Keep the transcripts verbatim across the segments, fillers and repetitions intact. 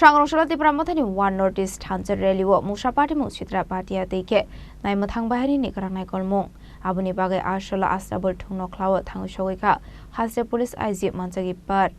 Sangrong salo Tipra Mothani One North East Thansa Rally o mungsa party mung sitra patia tei khe naimwthang bahai ni kwrang naikolmung. Aboni bagwi a salo Astabul thung nokhlao thangwi sogwi kha Hasre Police I G manjagwi par.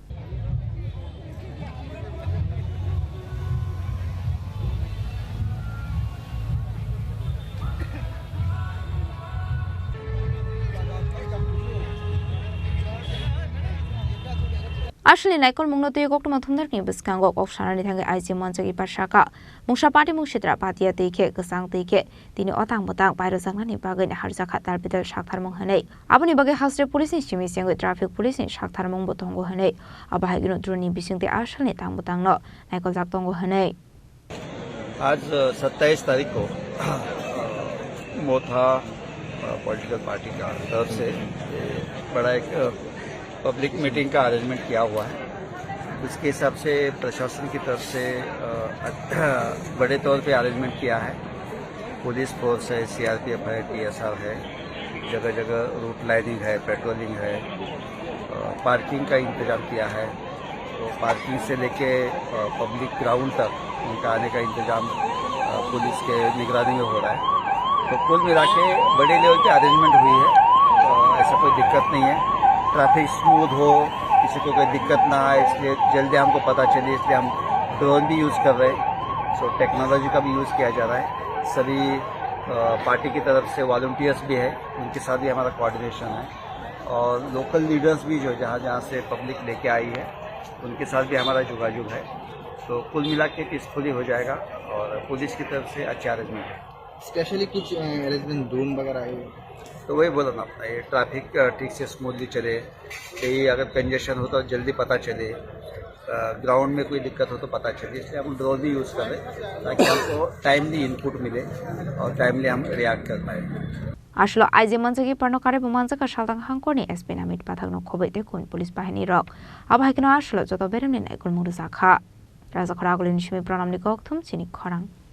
Aswlni naikolmungno twiwi koktwma thumnarni bwskango kok sanani thangwi I G manjagwi par saka. Mungsa party mung sitra patia twi khe kwchang twi khe tini otang bwtang pairwjaknani bagwi naharjakha tal bidal saktharmung hwnwi. Aboni bagwi Hasre Police ni simi sengwi Traffic Police ni saktharmung bo tongo hwnwi. Abo hai kheno drone ni bisingtwi a salni tang bwtangno naikoljak tongo hwnwi. आज सत्ताईस तारीख को मोथा political party का तरफ से ये बड़ा एक पब्लिक मीटिंग का अरेंजमेंट किया हुआ है। उसके हिसाब से प्रशासन की तरफ से अ, बड़े तौर पे अरेंजमेंट किया है। पुलिस फोर्स है, सीआरपीएफ है, टीएसआर है, जगह जगह रूट लाइनिंग है, पेट्रोलिंग है, अ, पार्किंग का इंतजाम किया है। तो पार्किंग से लेके, अ, पब्लिक ग्राउंड तक उनका आने का इंतजाम, अ, पुलिस के निगरानी में हो रहा है। तो कुल मिला के बड़े लेवल पे अरेंजमेंट हुई है, अ, ऐसा कोई दिक्कत नहीं है। ट्रैफिक स्मूथ हो, किसी को कोई दिक्कत ना आए, इसलिए जल्दी हमको पता चले, इसलिए हम ड्रोन भी यूज़ कर रहे हैं। सो टेक्नोलॉजी का भी यूज़ किया जा रहा है। सभी, अ, पार्टी की तरफ से वॉलंटियर्स भी है, उनके साथ भी हमारा कोऑर्डिनेशन है। और लोकल लीडर्स भी जो जहाँ जहाँ से पब्लिक लेके आई है, उनके साथ भी हमारा जोगाजोग है। तो कुल मिला के पीसफुली हो जाएगा और पुलिस की तरफ से अच्छा अरेंजमेंट है। स्पेशली कुछ, अ, अरेंजमेंट ड्रोन वगैरह है? तो वही बोला ना अपना, ये ट्रैफिक, अ, ठीक से स्मूथली चले, कहीं अगर कंजेशन हो तो जल्दी पता चले, अ, ग्राउंड में कोई दिक्कत हो तो पता चले, इसलिए हम ड्रोन भी यूज़ कर रहे हैं ताकि हमको टाइमली इनपुट मिले और टाइमली हम रिएक्ट कर पाए। Aswlo I G manjagwi parno karwi bo manjakha Saltang hangkorni S P Namit Pathakno khobwi tei kuni police bahinirok. Abo hai kheno aswlo joto beremni naikolmung rwjakha. Rajakhor Agulini simi Pranamni kokthum chini khorang.